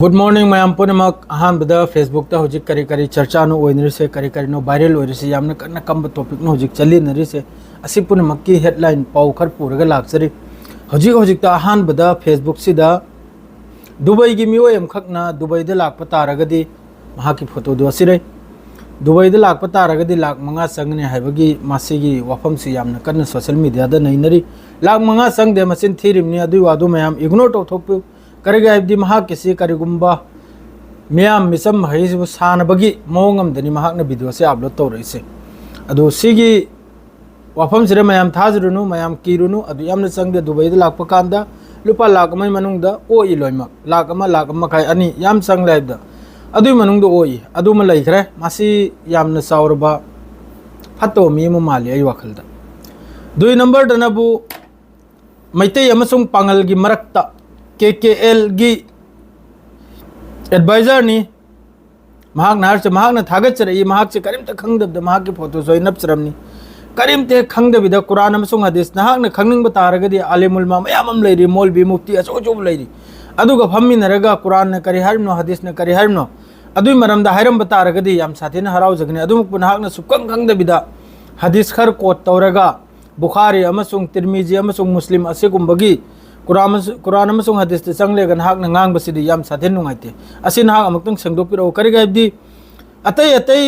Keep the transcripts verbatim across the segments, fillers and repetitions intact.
Good morning ꯃꯌꯥꯝ ꯄꯨꯝꯅꯃꯛ꯫ ꯑꯍꯥꯟꯕꯗ Facebookꯇ ꯍꯧꯖꯤꯛ ꯀꯔꯤ ꯀꯔꯤ ꯆꯔꯆꯥꯅꯣ ꯑꯣꯏꯅꯔꯤꯁꯦ, ꯀꯔꯤ ꯀꯔꯤꯅꯣ viral ꯑꯣꯏꯔꯤꯁꯦ, ꯌꯥꯝꯅ ꯀꯟꯅ ꯀꯝꯕ topicꯅꯣ ꯍꯧꯖꯤꯛ ꯆꯠꯂꯤꯅꯔꯤꯁꯦ, ꯑꯁꯤ ꯄꯨꯝꯅꯃꯛꯀꯤ headline ꯄꯥꯎ ꯈꯔ ꯄꯨꯔꯒ ꯂꯥꯛꯆꯔꯤ꯫ ꯍꯧꯖꯤꯛ ꯍꯧꯖꯤꯛꯇ ꯑꯍꯥꯟꯕꯗ Facebookꯁꯤꯗ ꯗꯨꯕꯩꯒꯤ ꯃꯤꯑꯣꯏ ꯑꯃꯈꯛꯅ ꯗꯨꯕꯩꯗ ꯂꯥꯛꯄ ꯇꯥꯔꯒꯗꯤ ꯃꯍꯥꯛꯀꯤ photoꯗꯨ ꯑꯁꯤꯔꯩ꯫ ꯗꯨꯕꯩꯗ ꯂꯥꯛꯄ ꯇꯥꯔꯒꯗꯤ ꯂꯥꯛ ꯃꯉꯥ ꯆꯪꯒꯅꯤ ꯍꯥꯏꯕꯒꯤ ꯃꯁꯤꯒꯤ ꯋꯥꯐꯝꯁꯤ ꯌꯥꯝꯅ ꯀꯟꯅ social mediaꯗ ꯅꯩꯅꯔꯤ꯫ ꯂꯥꯛ ꯃꯉꯥ ꯆꯪꯗꯦ, ꯃꯆꯤꯟ ꯊꯤꯔꯤꯕꯅꯤ, ꯑꯗꯨꯒꯤ ꯋꯥꯗꯨ ꯃꯌꯥꯝ ignore ꯇꯧꯊꯣꯛꯄꯤꯌꯨ꯫ ꯀꯔꯤꯒꯤ ꯍꯥꯏꯕꯗꯤ ꯃꯍꯥꯛꯀꯤꯁꯤ ꯀꯔꯤꯒꯨꯝꯕ ꯃꯤꯌꯥꯝ ꯃꯤꯆꯝ ꯃꯈꯩꯁꯤꯕꯨ ꯁꯥꯟꯅꯕꯒꯤ ꯃꯑꯣꯡ ꯑꯃꯗꯅꯤ ꯃꯍꯥꯛꯅ videoꯁꯦ upload ꯇꯧꯔꯛꯏꯁꯦ꯫ ꯑꯗꯨ ꯁꯤꯒꯤ ꯋꯥꯐꯝꯁꯤꯗ ꯃꯌꯥꯝ ꯊꯥꯖꯔꯨꯅꯨ, ꯃꯌꯥꯝ ꯀꯤꯔꯨꯅꯨ꯫ ꯑꯗꯨ ꯌꯥꯝꯅ ꯆꯪꯗꯦ꯫ ꯗꯨꯕꯩꯗ ꯂꯥꯛꯄ ꯀꯥꯟꯗ ꯂꯨꯄꯥ ꯂꯥꯛ ꯑꯃꯒꯤ ꯃꯅꯨꯡꯗ ꯑꯣꯛꯏ ꯂꯣꯏꯅꯃꯛ꯫ ꯂꯥꯛ ꯑꯃ, ꯂꯥꯛ ꯑꯃ ꯃꯈꯥꯏ, ꯑꯅꯤ ꯌꯥꯝ ꯆꯪꯂꯦ ꯍꯥꯏꯕꯗ ꯑꯗꯨꯒꯤ ꯃꯅꯨꯡꯗ ꯑꯣꯛꯏ꯫ ꯑꯗꯨꯃ ꯂꯩꯈ꯭ꯔꯦ꯫ ꯃꯁꯤ ꯌꯥꯝꯅ ꯆꯥꯎꯔꯕ ꯐꯠꯇꯕ ꯃꯤ ꯑꯃ ꯃꯥꯜꯂꯤ ꯑꯩ ꯋꯥꯈꯜꯗ꯫ ꯗꯨꯏ numberꯗꯅꯕꯨ ꯃꯩꯇꯩ ꯑꯃꯁꯨꯡ ꯄꯥꯉꯜꯒꯤ ꯃꯔꯛꯇ KKLꯒꯤ advisorꯅꯤ꯫ ꯃꯍꯥꯛꯅ ꯍꯥꯏꯔꯤꯁꯦ, ꯃꯍꯥꯛꯅ ꯊꯥꯒꯠꯆꯔꯛꯏ, ꯃꯍꯥꯛꯁꯦ ꯀꯔꯤꯝꯇ ꯈꯪꯗꯕꯗ ꯃꯍꯥꯛꯀꯤ photoꯁꯨ ꯑꯩ ꯅꯞꯆꯔꯝꯅꯤ꯫ ꯀꯔꯤꯝꯇ ꯍꯦꯛ ꯈꯪꯗꯕꯤꯗ ꯀꯨꯔꯥꯟ ꯑꯃꯁꯨꯡ ꯍꯗꯤꯁ ꯅꯍꯥꯛꯅ ꯈꯪꯅꯤꯡꯕ ꯇꯥꯔꯒꯗꯤ ꯑꯥꯂꯤꯝ ꯎꯂꯃꯥ ꯃꯌꯥꯝ ꯑꯃ ꯂꯩꯔꯤ, ꯃꯧꯂꯕꯤ ꯃꯨꯐꯇꯤ ꯑꯆꯧ ꯑꯆꯧꯕ ꯂꯩꯔꯤ꯫ ꯑꯗꯨꯒ ꯐꯝꯃꯤꯟꯅꯔꯒ ꯀꯨꯔꯥꯟꯅ ꯀꯔꯤ ꯍꯥꯏꯔꯤꯕꯅꯣ, ꯍꯗꯤꯁꯅ ꯀꯔꯤ ꯍꯥꯏꯔꯤꯕꯅꯣ, ꯑꯗꯨꯒꯤ ꯃꯔꯝꯗ ꯍꯥꯏꯔꯝꯕ ꯇꯥꯔꯒꯗꯤ ꯌꯥꯝ ꯁꯥꯊꯤꯅ ꯍꯔꯥꯎꯖꯒꯅꯤ꯫ ꯑꯗꯨꯃꯛꯄꯨ ꯅꯍꯥꯛꯅ ꯁꯨꯛꯈꯪ ꯈꯪꯗꯕꯤꯗ ꯍꯗꯤꯁ ꯈꯔ quote ꯇꯧꯔꯒ ꯕꯨꯈꯥꯔꯤ ꯑꯃꯁꯨꯡ ꯇꯤꯔꯃꯤꯖꯤ ꯑꯃꯁꯨꯡ ꯃꯨꯁꯂꯤꯝ ꯑꯁꯤꯒꯨꯝꯕꯒꯤ ꯀꯨꯔꯥꯟ ꯑꯃꯁꯨ-, ꯀꯨꯔꯥꯟ ꯑꯃꯁꯨꯡ ꯍꯗꯤꯁꯇ ꯆꯪꯂꯦꯒ ꯅꯍꯥꯛꯅ ꯉꯥꯡꯕꯁꯤꯗꯤ ꯌꯥꯝ ꯁꯥꯊꯤꯅ ꯅꯨꯡꯉꯥꯏꯇꯦ꯫ ꯑꯁꯤ ꯅꯍꯥꯛ ꯑꯃꯨꯛꯇꯪ ꯁꯦꯡꯗꯣꯛꯄꯤꯔꯛꯎ꯫ ꯀꯔꯤꯒꯤ ꯍꯥꯏꯕꯗꯤ ꯑꯇꯩ ꯑꯇꯩ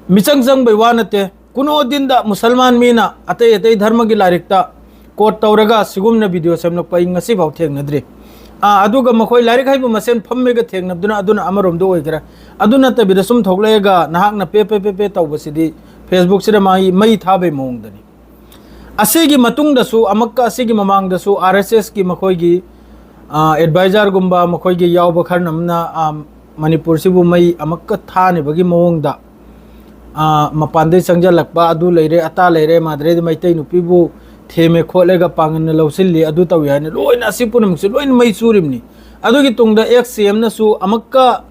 ꯃꯤꯆꯪ ꯆꯪꯕꯩ ꯋꯥ ꯅꯠꯇꯦ꯫ ꯀꯨꯅꯣ ꯗꯤꯟꯗ ꯃꯨꯁꯜꯃꯥꯟ ꯃꯤꯅ ꯑꯇꯩ ꯑꯇꯩ ꯙꯔꯃꯒꯤ ꯂꯥꯏꯔꯤꯛꯇ quote ꯇꯧꯔꯒ ꯁꯤꯒꯨꯝꯅ video ꯁꯦꯝꯂꯛꯄ ꯑꯩ ꯉꯁꯤꯐꯥꯎ ꯊꯦꯡꯅꯗ꯭ꯔꯤ꯫ ꯑꯥ, ꯑꯗꯨꯒ ꯃꯈꯣꯏ ꯂꯥꯏꯔꯤꯛ ꯍꯩꯕ ꯃꯁꯦꯟ ꯐꯝꯃꯦꯒ ꯊꯦꯡꯅꯕꯗꯨꯅ ꯑꯗꯨꯅ ꯑꯃꯔꯣꯝꯗ ꯑꯣꯏꯈ꯭ꯔꯦ꯫ ꯑꯗꯨ ꯅꯠꯇꯕꯤꯗ ꯁꯨꯝ ꯊꯣꯛꯂꯛꯑꯒ ꯅꯍꯥꯛꯅ ꯄꯦ ꯄꯦ ꯄꯦ ꯄꯦ ꯇꯧꯕꯁꯤꯗꯤ Facebookꯁꯤꯗ ꯃꯥꯒꯤ ꯃꯩ ꯊꯥꯕꯩ ꯃꯑꯣꯡꯗꯅꯤ꯫ ꯑꯁꯤꯒꯤ ꯃꯇꯨꯡꯗꯁꯨ ꯑꯃꯨꯛꯀ, ꯑꯁꯤꯒꯤ ꯃꯃꯥꯡꯗꯁꯨ RSSꯀꯤ ꯃꯈꯣꯏꯒꯤ, ꯑ, advisorꯒꯨꯝꯕ ꯃꯈꯣꯏꯒꯤ ꯌꯥꯎꯕ ꯈꯔꯅ ꯑꯃꯅ, ꯑ, ꯃꯅꯤꯄꯨꯔꯁꯤꯕꯨ ꯃꯩ ꯑꯃꯨꯛꯀ ꯊꯥꯅꯕꯒꯤ ꯃꯑꯣꯡꯗ, ꯑ, ꯃꯄꯥꯟꯗꯩ ꯆꯪꯁꯤꯜꯂꯛꯄ ꯑꯗꯨ ꯂꯩꯔꯦ, ꯑꯇꯥ ꯂꯩꯔꯦ, ꯃꯥꯗ꯭ꯔꯦꯗꯤ ꯃꯩꯇꯩ ꯅꯨꯄꯤꯕꯨ ꯊꯦꯝꯃꯦ ꯈꯣꯠꯂꯦꯒ ꯄꯥꯡꯒꯜꯅ ꯂꯧꯁꯤꯜꯂꯤ, ꯑꯗꯨ ꯇꯧꯏ ꯍꯥꯏꯅ ꯂꯣꯏꯅ ꯑꯁꯤ ꯄꯨꯝꯅꯃꯛꯁꯦ ꯂꯣꯏꯅ ꯃꯩ ꯆꯨꯔꯤꯕꯅꯤ꯫ ꯑꯗꯨꯒꯤ ꯇꯨꯡꯗ XCMꯅꯁꯨ ꯑꯃꯨꯛꯀ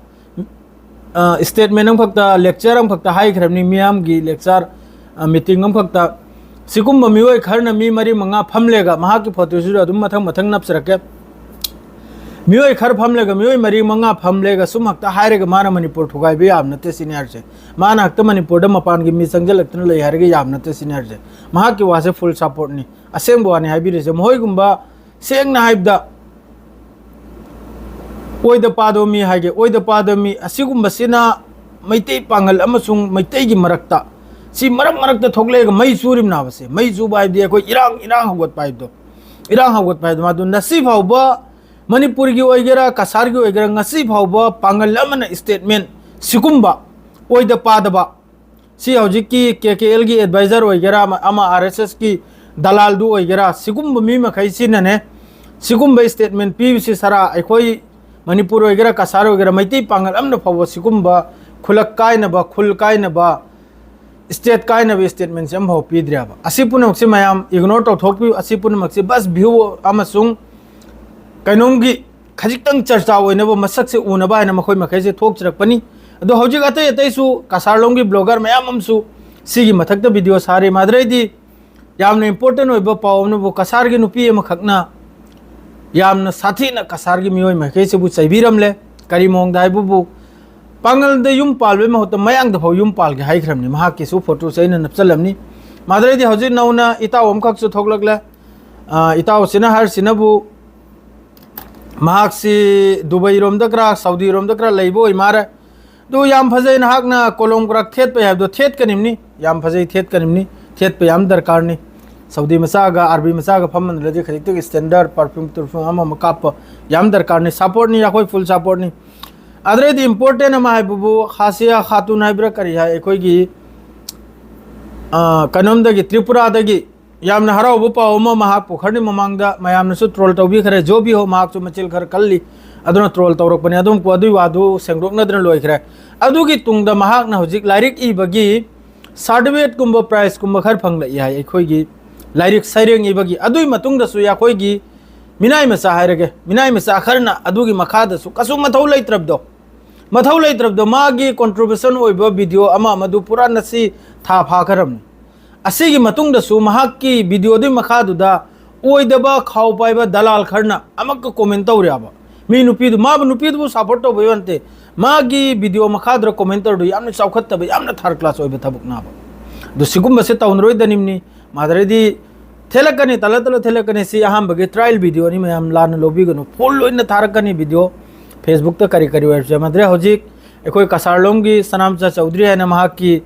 ꯑ, statement ꯑꯃꯈꯛꯇ, lecture ꯑꯃꯈꯛꯇ ꯍꯥꯏꯈ꯭ꯔꯕꯅꯤ, ꯃꯤꯌꯥꯝꯒꯤ lecture, ꯑ, meeting ꯑꯃꯈꯛꯇ꯫ ꯁꯤꯒꯨꯝꯕ ꯃꯤꯑꯣꯏ ꯈꯔꯅ ꯃꯤ ꯃꯔꯤ ꯃꯉꯥ ꯐꯝꯂꯦꯒ ꯃꯍꯥꯛꯀꯤ photoꯁꯤꯁꯨ ꯑꯗꯨꯝ ꯃꯊꯪ ꯃꯊꯪ ꯅꯞꯆꯔꯛꯀꯦ꯫ ꯃꯤꯑꯣꯏ ꯈꯔ ꯐꯝꯂꯒ, ꯃꯤꯑꯣꯏ ꯃꯔꯤ ꯃꯉꯥ ꯐꯝꯂꯒ ꯁꯨꯝ ꯍꯦꯛꯇ ꯍꯥꯏꯔꯒ ꯃꯥꯅ ꯃꯅꯤꯄꯨꯔ ꯊꯨꯒꯥꯏꯕ ꯌꯥꯕ ꯅꯠꯇꯦ ꯁꯤꯅꯤ ꯍꯥꯏꯔꯤꯁꯦ꯫ ꯃꯥꯅ ꯍꯦꯛꯇ ꯃꯅꯤꯄꯨꯔꯗ ꯃꯄꯥꯟꯒꯤ ꯃꯤ ꯆꯪꯁꯤꯜꯂꯛꯇꯅ ꯂꯩ ꯍꯥꯏꯔꯒ ꯌꯥꯕ ꯅꯠꯇꯦ ꯁꯤꯅꯤ ꯍꯥꯏꯔꯤꯁꯦ꯫ ꯃꯍꯥꯛꯀꯤ ꯋꯥꯁꯦ ꯐꯨꯜ ꯁꯄꯣꯔꯠꯅꯤ, ꯑꯁꯦꯡꯕ ꯋꯥꯅꯤ ꯍꯥꯏꯕꯤꯔꯤꯁꯦ꯫ ꯃꯈꯣꯏꯒꯨꯝꯕ, ꯁꯦꯡꯅ ꯍꯥꯏꯕꯗ, ꯑꯣꯏꯗ ꯄꯥꯗꯕ ꯃꯤ ꯍꯥꯏꯒꯦ, ꯑꯣꯏꯗ ꯄꯥꯗꯕ ꯃꯤ ꯑꯁꯤꯒꯨꯝꯕꯁꯤꯅ ꯃꯩꯇꯩ ꯄꯥꯡꯒꯜ ꯑꯃꯁꯨꯡ ꯃꯩꯇꯩꯒꯤ ꯃꯔꯛꯇ, ꯁꯤ ꯃꯔꯛ ꯃꯔꯛꯇ ꯊꯣꯛꯂꯛꯑꯒ ꯃꯩ ꯆꯨꯔꯤꯕꯅꯥꯕꯁꯦ, ꯃꯩ ꯆꯨꯕ ꯍꯥꯏꯕꯗꯤ ꯑꯩꯈꯣꯏ ꯏꯔꯥꯡ, ꯏꯔꯥꯡ ꯍꯧꯒꯠꯄ ꯍꯥꯏꯕꯗꯣ, ꯏꯔꯥꯡ ꯍꯧꯒꯠꯄ ꯍꯥꯏꯕꯗꯣ꯫ ꯃꯗꯨ ꯉꯁꯤ ꯐꯥꯎꯕ ꯃꯅꯤꯄꯨꯔꯒꯤ ꯑꯣꯏꯒꯦꯔꯥ, ꯀꯁꯥꯔꯒꯤ ꯑꯣꯏꯒꯦꯔꯥ, ꯉꯁꯤ ꯐꯥꯎꯕ ꯄꯥꯡꯒꯜ ꯑꯃꯅ ꯁ꯭ꯇꯦꯠꯃꯦꯟ ꯁꯤꯒꯨꯝꯕ ꯑꯣꯏꯗ ꯄꯥꯗꯕ, ꯁꯤ ꯍꯧꯖꯤꯛꯀꯤ ꯀꯦ ꯀꯦ ꯑꯦꯜꯒꯤ ꯑꯦꯗꯚꯥꯏꯖꯔ ꯑꯣꯏꯒꯦꯔꯥ, ꯑꯃ, ꯑꯃ ꯑꯥꯔ ꯑꯦꯁ ꯑꯦꯁꯀꯤ ꯗꯂꯥꯜꯗꯨ ꯑꯣꯏꯒꯦꯔꯥ, ꯁꯤꯒꯨꯝꯕ ꯃꯤ ꯃꯈꯩꯁꯤꯅꯅꯦ, ꯁꯤꯒꯨꯝꯕ ꯁ꯭ꯇꯦꯠꯃꯦꯟ ꯄꯤꯕꯁꯤ ꯁꯔꯥ ꯑꯩꯈꯣꯏ ꯃꯅꯤꯄꯨꯔ ꯑꯣꯏꯒꯦꯔꯥ, ꯀꯁꯥꯔ ꯑꯣꯏꯒꯦꯔꯥ, ꯃꯩꯇꯩ ꯄꯥꯡꯒꯜ ꯑꯃꯅ ꯐꯥꯎꯕ ꯁꯤꯒꯨꯝꯕ ꯈꯨꯂꯛ ꯀꯥꯏꯅꯕ, ꯈꯨꯜ ꯀꯥꯏꯅꯕ, ꯁ꯭ꯇꯦꯠ ꯀꯥꯏꯅꯕ ꯁ꯭ꯇꯦꯠꯃꯦꯟꯁꯦ ꯑꯃꯐꯥꯎ ꯄꯤꯗ꯭ꯔꯦꯕ꯫ ꯑꯁꯤ ꯄꯨꯝꯅꯃꯛꯁꯦ ꯃꯌꯥꯝ ꯏꯒꯅꯣꯔ ꯇꯧꯊꯣꯛꯄꯤꯌꯨ꯫ ꯑꯁꯤ ꯄꯨꯝꯅꯃꯛꯁꯦ ꯕꯁ ꯚ꯭ꯌꯨ ꯑꯃꯁꯨꯡ ꯀꯩꯅꯣꯝꯒꯤ ꯈꯖꯤꯛꯇꯪ ꯆꯔꯆꯥ ꯑꯣꯏꯅꯕ, ꯃꯁꯛꯁꯦ ꯎꯅꯕ ꯍꯥꯏꯅ ꯃꯈꯣꯏ ꯃꯈꯩꯁꯦ ꯊꯣꯛꯆꯔꯛꯄꯅꯤ꯫ ꯑꯗꯣ ꯍꯧꯖꯤꯛ ꯑꯇꯩ ꯑꯇꯩꯁꯨ ꯀꯁꯥꯔꯂꯣꯝꯒꯤ ꯕ꯭ꯂꯣꯒꯔ ꯃꯌꯥꯝ ꯑꯃꯁꯨ ꯁꯤꯒꯤ ꯃꯊꯛꯇ ꯚꯤꯗꯤꯑꯣ ꯁꯥꯔꯤ꯫ ꯃꯥꯗ꯭ꯔꯩꯗꯤ ꯌꯥꯝꯅ ꯏꯝꯄꯣꯔꯇꯦꯟ ꯑꯣꯏꯕ ꯄꯥꯎ ꯑꯃꯅꯕꯨ, ꯀꯁꯥꯔꯒꯤ ꯅꯨꯄꯤ ꯑꯃꯈꯛꯅ ꯌꯥꯝꯅ ꯁꯥꯊꯤꯅ ꯀꯁꯥꯔꯒꯤ ꯃꯤꯑꯣꯏ ꯃꯥꯏꯀꯩꯁꯤꯕꯨ ꯆꯩꯕꯤꯔꯝꯂꯦ꯫ ꯀꯔꯤ ꯃꯑꯣꯡꯗ ꯍꯥꯏꯕꯕꯨ, ꯄꯥꯡꯒꯜꯗ ꯌꯨꯝ ꯄꯥꯜꯕꯒꯤ ꯃꯍꯨꯠꯇ ꯃꯌꯥꯡꯗ ꯐꯥꯎ ꯌꯨꯝ ꯄꯥꯜꯒꯦ ꯍꯥꯏꯈ꯭ꯔꯕꯅꯤ꯫ ꯃꯍꯥꯛꯀꯤꯁꯨ ꯐꯣꯇꯣꯁꯦ ꯑꯩꯅ ꯅꯞꯆꯜꯂꯝꯅꯤ꯫ ꯃꯥꯗ꯭ꯔꯩꯗꯤ ꯍꯧꯖꯤꯛ ꯅꯧꯅ ꯏꯇꯥꯎ ꯑꯃꯈꯛꯁꯨ ꯊꯣꯛꯂꯛꯂꯦ꯫ ꯑ, ꯏꯇꯥꯎꯁꯤꯅ ꯍꯥꯏꯔꯤꯁꯤꯅꯕꯨ, ꯃꯍꯥꯛꯁꯤ ꯗꯨꯕꯩꯔꯣꯝꯗ ꯈꯔ, ꯁꯥꯎꯗꯤꯔꯣꯝꯗ ꯈꯔ ꯂꯩꯕ ꯑꯣꯏ ꯃꯥꯔꯦ꯫ ꯑꯗꯨ ꯌꯥꯝ ꯐꯖꯩ, ꯅꯍꯥꯛꯅ ꯀꯣꯂꯣꯝ ꯀ꯭ꯔꯥꯛ ꯊꯦꯠꯄ ꯍꯥꯏꯕꯗꯣ ꯊꯦꯠꯀꯅꯤꯕꯅꯤ, ꯌꯥꯝ ꯐꯖꯩ, ꯊꯦꯠꯀꯅꯤꯕꯅꯤ, ꯊꯦꯠꯄ ꯌꯥꯝ ꯗꯔꯀꯥꯔꯅꯤ꯫ ꯁꯥꯎꯗꯤ ꯃꯆꯥꯒ ꯑꯥꯔꯕꯤ ꯃꯆꯥꯒ ꯐꯝꯃꯟꯗ꯭ꯔꯗꯤ ꯈꯖꯤꯛꯇꯒꯤ ꯁ꯭ꯇꯦꯟꯗꯔꯠ ꯄꯔꯐ꯭ꯌꯨꯝ ꯇꯔꯐ꯭ꯌꯨꯝ ꯑꯃ ꯑꯃ ꯀꯥꯞꯄ ꯌꯥꯝ ꯗꯔꯀꯥꯔꯅꯤ, ꯁꯄꯣꯔꯠꯅꯤ, ꯑꯩꯈꯣꯏ ꯐꯨꯜ ꯁꯄꯣꯔꯠꯅꯤ꯫ ꯑꯗꯨꯗꯩꯗꯤ ꯏꯝꯄꯣꯔꯇꯦꯟ ꯑꯃ ꯍꯥꯏꯕꯕꯨ ꯍꯥꯁꯤꯌꯥ ꯈꯥꯇꯨꯟ ꯍꯥꯏꯕ꯭ꯔꯥ ꯀꯔꯤ ꯍꯥꯏ, ꯑꯩꯈꯣꯏꯒꯤ, ꯑ, ꯀꯩꯅꯣꯝꯗꯒꯤ, ꯇ꯭ꯔꯤꯄꯨꯔꯥꯗꯒꯤ ꯌꯥꯝꯅ ꯍꯔꯥꯎꯕ ꯄꯥꯎ ꯑꯃ ꯃꯍꯥꯛꯄꯨ ꯈꯔꯅꯤ ꯃꯃꯥꯡꯗ ꯃꯌꯥꯝꯅꯁꯨ ꯇ꯭ꯔꯣꯜ ꯇꯧꯕꯤꯈ꯭ꯔꯦ꯫ ꯖꯣꯕꯤ ꯍꯣ, ꯃꯍꯥꯛꯁꯨ ꯃꯆꯤꯜ ꯈꯔ ꯀꯜꯂꯤ, ꯑꯗꯨꯅ ꯇ꯭ꯔꯣꯜ ꯇꯧꯔꯛꯄꯅꯤ꯫ ꯑꯗꯨꯝ ꯑꯗꯨꯒꯤ ꯋꯥꯗꯨ ꯁꯦꯡꯗꯣꯛꯅꯗꯅ ꯂꯣꯏꯈ꯭ꯔꯦ꯫ ꯑꯗꯨꯒꯤ ꯇꯨꯡꯗ ꯃꯍꯥꯛꯅ ꯍꯧꯖꯤꯛ ꯂꯥꯏꯔꯤꯛ ꯏꯕꯒꯤ ꯁꯥꯔꯇꯤꯐꯤꯀꯦꯠꯀꯨꯝꯕ ꯄ꯭ꯔꯥꯏꯖꯀꯨꯝꯕ ꯈꯔ ꯐꯪꯂꯛꯏ ꯍꯥꯏ꯫ ꯑꯩꯈꯣꯏꯒꯤ ꯂꯥꯏꯔꯤꯛ ꯁꯩꯔꯦꯡ ꯏꯕꯒꯤ, ꯑꯗꯨꯒꯤ ꯃꯇꯨꯡꯗꯁꯨ ꯑꯩꯈꯣꯏꯒꯤ ꯃꯤꯅꯥꯏ ꯃꯆꯥ ꯍꯥꯏꯔꯒꯦ, ꯃꯤꯅꯥꯏ ꯃꯆꯥ ꯈꯔꯅ ꯑꯗꯨꯒꯤ ꯃꯈꯥꯗꯁꯨ ꯀꯩꯁꯨ ꯃꯊꯧ ꯂꯩꯇ꯭ꯔꯕꯗꯣ, ꯃꯊꯧ ꯂꯩꯇ꯭ꯔꯕꯗꯣ, ꯃꯥꯒꯤ ꯀꯣꯟꯇ꯭ꯔꯤꯕ꯭ꯌꯨꯁꯟ ꯑꯣꯏꯕ ꯚꯤꯗꯤꯑꯣ ꯑꯃ ꯑꯃꯗꯨ ꯄꯨꯔꯥ ꯅꯁꯤ ꯊꯥ ꯐꯥꯈ꯭ꯔꯕꯅꯤ꯫ ꯑꯁꯤꯒꯤ ꯃꯇꯨꯡꯗꯁꯨ ꯃꯍꯥꯛꯀꯤ ꯚꯤꯗꯤꯑꯣꯗꯨꯒꯤ ꯃꯈꯥꯗꯨꯗ ꯑꯣꯏꯗꯕ ꯈꯥꯎ ꯄꯥꯏꯕ ꯗꯂꯥꯜ ꯈꯔꯅ ꯑꯃꯛꯀ ꯀꯣꯃꯦꯟ ꯇꯧꯔꯦꯕ꯫ ꯃꯤ ꯅꯨꯄꯤꯗꯨ, ꯃꯥꯕꯨ, ꯅꯨꯄꯤꯗꯨꯕꯨ support ꯇꯧꯕꯩ ꯋꯥ ꯅꯠꯇꯦ, ꯃꯥꯒꯤ video ꯃꯈꯥꯗꯨꯗ commenterꯗꯨ ꯌꯥꯝꯅ ꯆꯥꯎꯈꯠꯇꯕ, ꯌꯥꯝꯅ third class ꯑꯣꯏꯕ ꯊꯕꯛꯅꯦꯕ꯫ ꯑꯗꯨ ꯁꯤꯒꯨꯝꯕꯁꯦ ꯇꯧꯅꯔꯣꯏꯗꯅꯤꯝꯅꯤ꯫ ꯃꯥꯗꯔꯗꯤ ꯊꯦꯠꯂꯛꯀꯅꯤ, ꯇꯂ ꯇꯂ ꯊꯦꯠꯂꯛꯀꯅꯤ꯫ ꯁꯤ ꯑꯍꯥꯟꯕꯒꯤ trial videoꯅꯤ, ꯃꯌꯥꯝ ꯂꯥꯟꯅ ꯂꯧꯕꯤꯒꯅꯨ꯫ Full ꯑꯣꯏꯅ ꯊꯥꯔꯛꯀꯅꯤ video꯫ Facebookꯇ ꯀꯔꯤ ꯀꯔꯤ ꯑꯣꯏꯔꯁꯨ ꯌꯥꯝ ꯃꯥꯗꯔ ꯍꯧꯖꯤꯛ ꯑꯩꯈꯣꯏ ꯀꯁꯥꯔꯂꯣꯝꯒꯤ ꯁꯅꯥꯝꯆꯥ ꯆꯧꯗ꯭ꯔꯤ ꯍꯥꯏꯅ ꯃꯍꯥꯛꯀꯤ,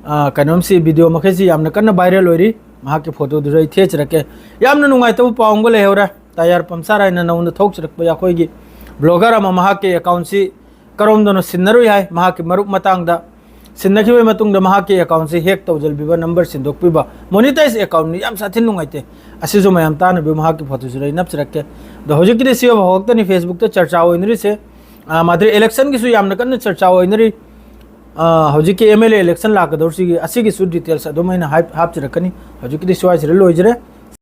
ꯑ, ꯀꯩꯅꯣꯝꯁꯤ, video ꯃꯈꯩꯁꯤ ꯌꯥꯝꯅ ꯀꯟꯅ viral ꯑꯣꯏꯔꯤ꯫ ꯃꯍꯥꯛꯀꯤ photoꯗꯨꯁꯨ ꯑꯩ ꯊꯦꯠꯆꯔꯛꯀꯦ꯫ ꯌꯥꯝꯅ ꯅꯨꯡꯉꯥꯏꯇꯕ ꯄꯥꯎ ꯑꯃꯒ ꯂꯩꯍꯧꯔꯦ꯫ Tyre puncture ꯍꯥꯏꯅ ꯅꯧꯅ ꯊꯣꯛꯆꯔꯛꯄ ꯑꯩꯈꯣꯏꯒꯤ blogger ꯑꯃ ꯃꯍꯥꯛꯀꯤ accountꯁꯤ ꯀꯔꯣꯝꯗꯅꯣ ꯁꯤꯟꯅꯔꯨꯏ ꯍꯥꯏ꯫ ꯃꯍꯥꯛꯀꯤ ꯃꯔꯨꯞ ꯃꯇꯥꯡꯗ ꯁꯤꯟꯅꯈꯤꯕꯒꯤ ꯃꯇꯨꯡꯗ ꯃꯍꯥꯛꯀꯤ accountꯁꯤ hack ꯇꯧꯁꯤꯟꯕꯤꯕ, number ꯁꯤꯟꯗꯣꯛꯄꯤꯕ, monetize accountꯅꯤ, ꯌꯥꯝ ꯁꯥꯊꯤꯅ ꯅꯨꯡꯉꯥꯏꯇꯦ꯫ ꯑꯁꯤꯁꯨ ꯃꯌꯥꯝ ꯇꯥꯅꯕꯤꯌꯨ, ꯃꯍꯥꯛꯀꯤ photoꯁꯨ ꯑꯩ ꯅꯞꯆꯔꯛꯀꯦ꯫ ꯑꯗꯣ ꯍꯧꯖꯤꯛꯀꯤꯗꯤ ꯁꯤ ꯐꯥꯎꯕ ꯈꯛꯇꯅꯤ Facebookꯇ ꯆꯔꯆꯥ ꯑꯣꯏꯅꯔꯤꯁꯦ꯫ ꯑ, ꯃꯥꯗ꯭ꯔꯤ electionꯒꯤꯁꯨ ꯌꯥꯝꯅ ꯀꯟꯅ ꯆꯔꯆꯥ ꯑꯣꯏꯅꯔꯤ꯫ ꯑ, ꯍꯧꯖꯤꯛꯀꯤ MLA election ꯂꯥꯛꯀꯗꯧꯔꯤꯁꯤꯒꯤ, ꯑꯁꯤꯒꯤꯁꯨ details ꯑꯗꯨꯝ ꯑꯩꯅ ꯍꯥꯏꯞ-, ꯍꯥꯞꯆꯔꯛꯀꯅꯤ꯫ ꯍꯧꯖꯤꯛꯀꯤꯗꯤ ꯁ꯭ꯋꯥꯏꯁꯤꯗ ꯂꯣꯏꯖꯔꯦ꯫